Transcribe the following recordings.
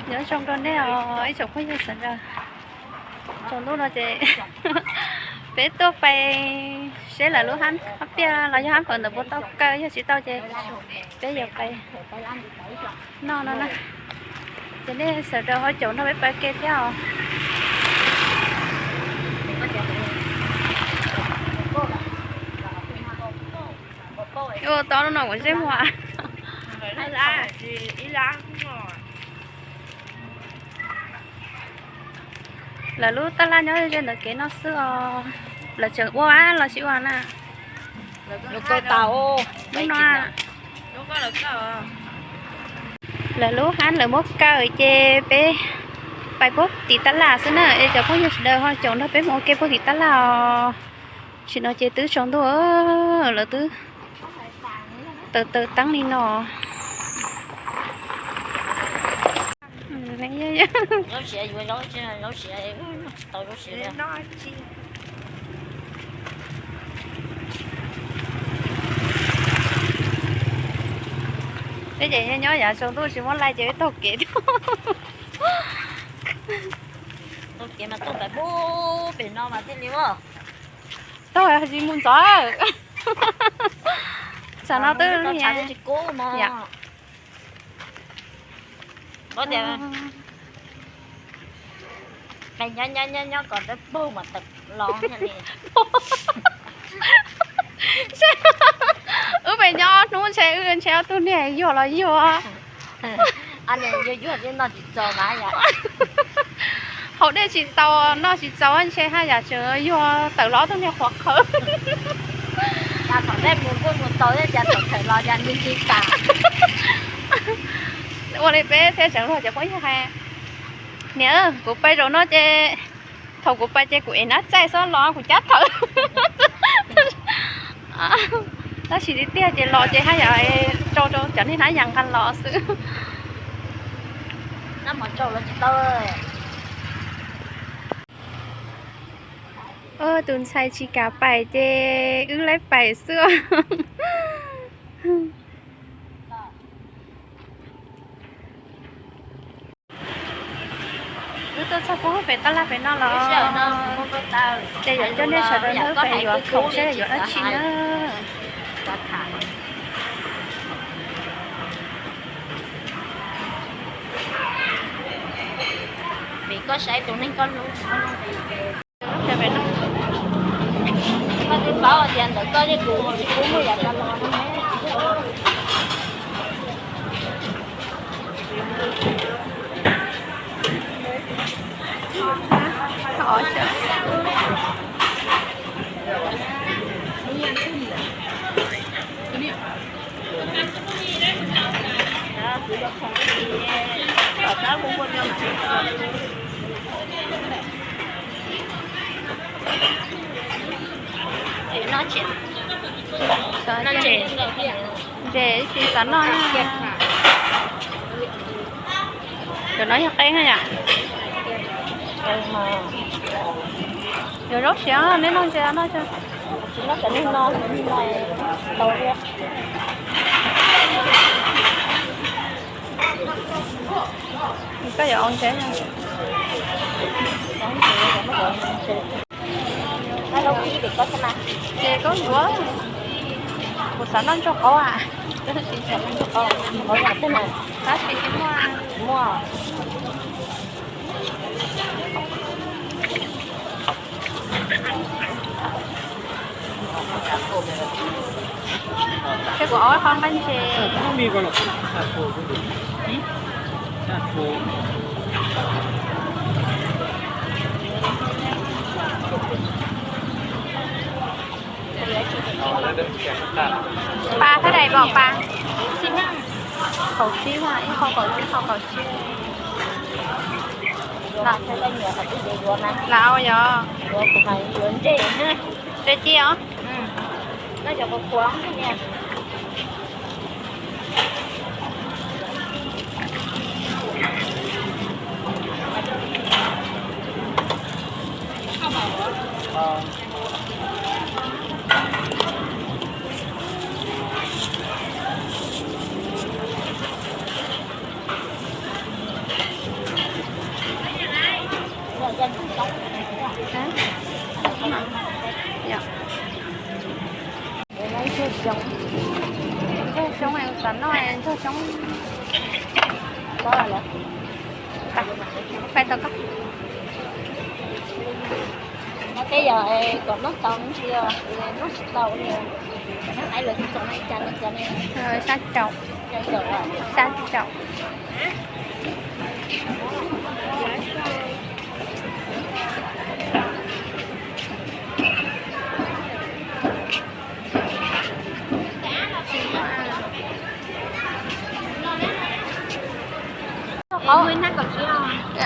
Nyob zoo rau nej os ib tsoom phooj ywg sawv daws. Tsaus ntuj no ces peb tuaj pais seb lawv lub hab piaj los yog hab phawv ntawd puas tau kaw, yog tsis tau ces peb yuav pais noj no na. Ces nej sawv daws ho caum nrog peb pais ke thiab os. Ua tau lub no kuv zeb muag. Lawv lub tab laj nyob ze ntawm kev no xwb os. Lawv tseem ua los tsis ua na? Lub no lawv lub hab lawv muab kaw ces peb pais puag tim tab laj xwb na. Es cov phooj ywg sawv daws ho caum nrog peb mus ua ke puag tim tab laj os. Tam sim no ces twb tsaus ntuj, lawv twb taws taws teeb li no. Peb ces nyob yav tsaus ntuj tsis muaj laij ces peb taug kev. Taug kev mas taug pem, pem no mas thiaj li taug tsis mus ntxov. Tsam no twb tsis kub no. Nyob nyob nyob kom tawv pug mas tawm los li. Wb pem nyob ob hnub ntshe wb ntshe ob tug niag yuag los yuag. Yuag yuag no tsis txaus mas yom. Haus dej tsis tau, noj tsis txaus ntshe haj yam tseem yuag tawm los ob tug niag qhuav qhawv. Cas thaum dej mus kuj mus tau thiab, cas thaum tawm los cas nti nti tas. Ua li peb thiaj tseem luag cov phooj ywg hais, niam, kuv pais zaum no ces thaum kuv pais ces kuv ev nab txaij xwb los kuv cab thawm. Tab sis tiag tiag ces los ces haj yam rau rau cov niag hnab yas nqa los xwb. Tus ntxhais tsis kam pais ces wb laib pais xwb. Wb tuaj txog pub pem tab laj pem no los, ces yuav coj nej sawv daws na pem yuav khoom seb yuav dab tsi na. Vim koj saib tus neeg koj hlub. Koj twb paub tias ntawm koj thiab kuv tsis pub muaj yam no los. Ntses ib tsis xav noj na. Cov no yog qeeb na yom? Yuav zaub siav, neb noj ntses noj. Koj yuav ua ntses? Ces koj yuav, kuv xav noj ntsos qaub a. Tab sis tsis muaj. Ces kuv ob qho nqaij ntses. Pas thaj dais pom pas. Kaum tsib na, ib qho kaum tsib, qho kaum tsib. Lam au yog. Ntses ci os. Pais tau koj. No peb yog kom noj tau ntsis, noj tsis tau li, noj ais lawv tsis tau no ib cas no cas ne. Sab caum. Sab caum.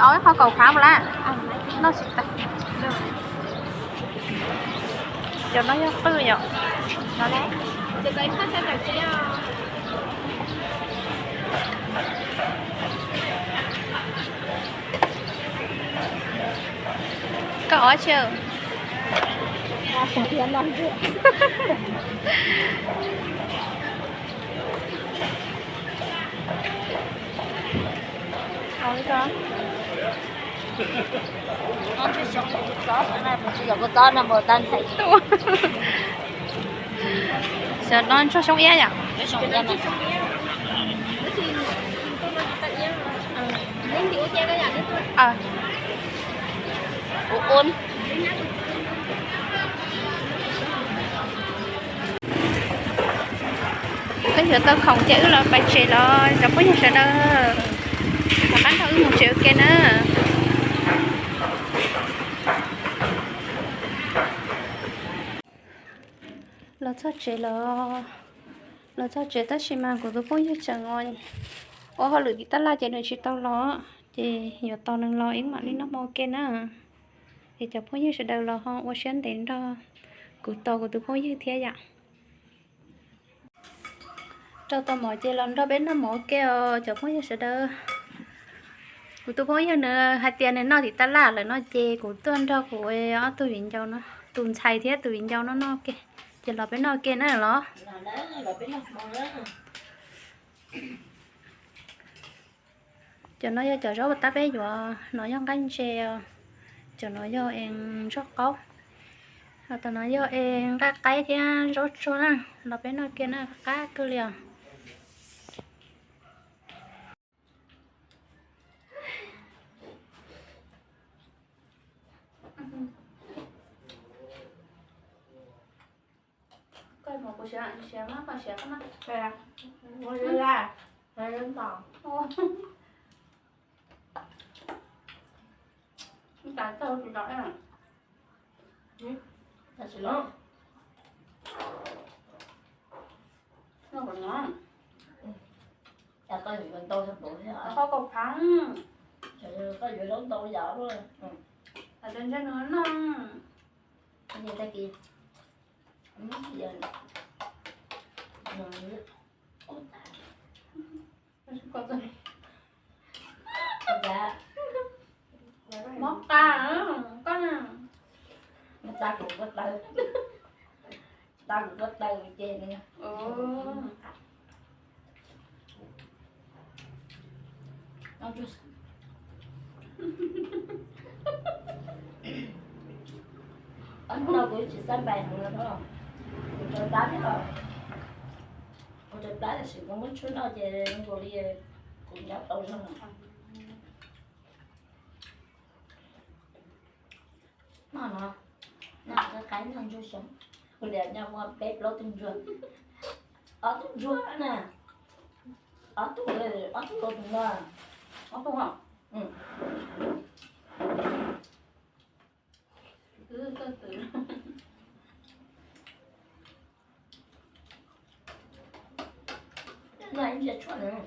Ob qho kaum phav mus lawm. Noj tsis tau. Cov no yog qwj yom. Koj ua tsi? Xyov no ntsuag xyoob iab yom? Wb yuav tau khoom ces wb los pais tsev los cov phooj ywg sawv daws. Tom qab nrog wb mus tsev ua ke na. Los txog tsev los, los txog tsev tab sis mas kuv tus phooj ywg tseem ua hauj lwm tim tab laj ces nws tsis tau los, ces yuav tos nws los wb mam li noj mov ua ke na. Es cov phooj ywg sawv daws los ho ua siab ntev nrog kuv tos kuv tus phooj ywg thiab yom. Rau tau mov ces los nrog peb noj mov ua ke os cov phooj ywg sawv daws. Kuv tus phooj ywg nws hais tias nws noj tim tab laj lawm no ces kuv tuaj nrog kuv ob tug viv ncaus no, tus ntxhais thiab tus viv ncaus no noj ua ke. Ces los peb noj ua ke na los. Cov no yog cov zaub uas tab peb yuav, no yog nqaij ntses, cov no yog es zaub qaub, ho cov no yog es nqaij qaib thiab zaub tsuag na. Los peb noj ua ke na, qab kawg li os. Koj yuav zaub ntau yam luaj. Mob qa, koj na. Mob qa kuv ko taw, qa kuv ko taw ces nws. Hnub no kuv tsis xav npais heev no, kuv rau plab thiab, kuv rau plab tab sis kuv muab tshuaj noj ces nkaus li kuv nyob tau zog. Noj no, noj qaib noj ntsuag xyoob, kuv liam nyob ua peb plaub tug ntsuag, ob tug ntsuag na, ob tug, ob tug ua tus no, ob tug os. Muaj ntsuag, muaj ntsuag.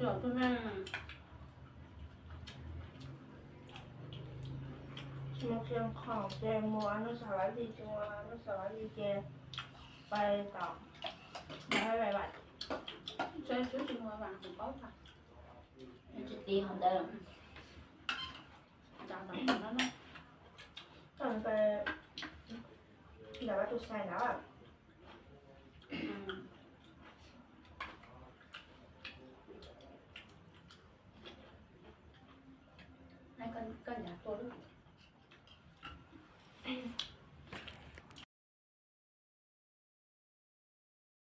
Mus qhia khoom ces mus ua Nub Xav Lab Lis, mus ua Nub Xav Lab Lis ces pais tom, tsis tiv hov ntawd, tau pais ntawm tus xais ntawd.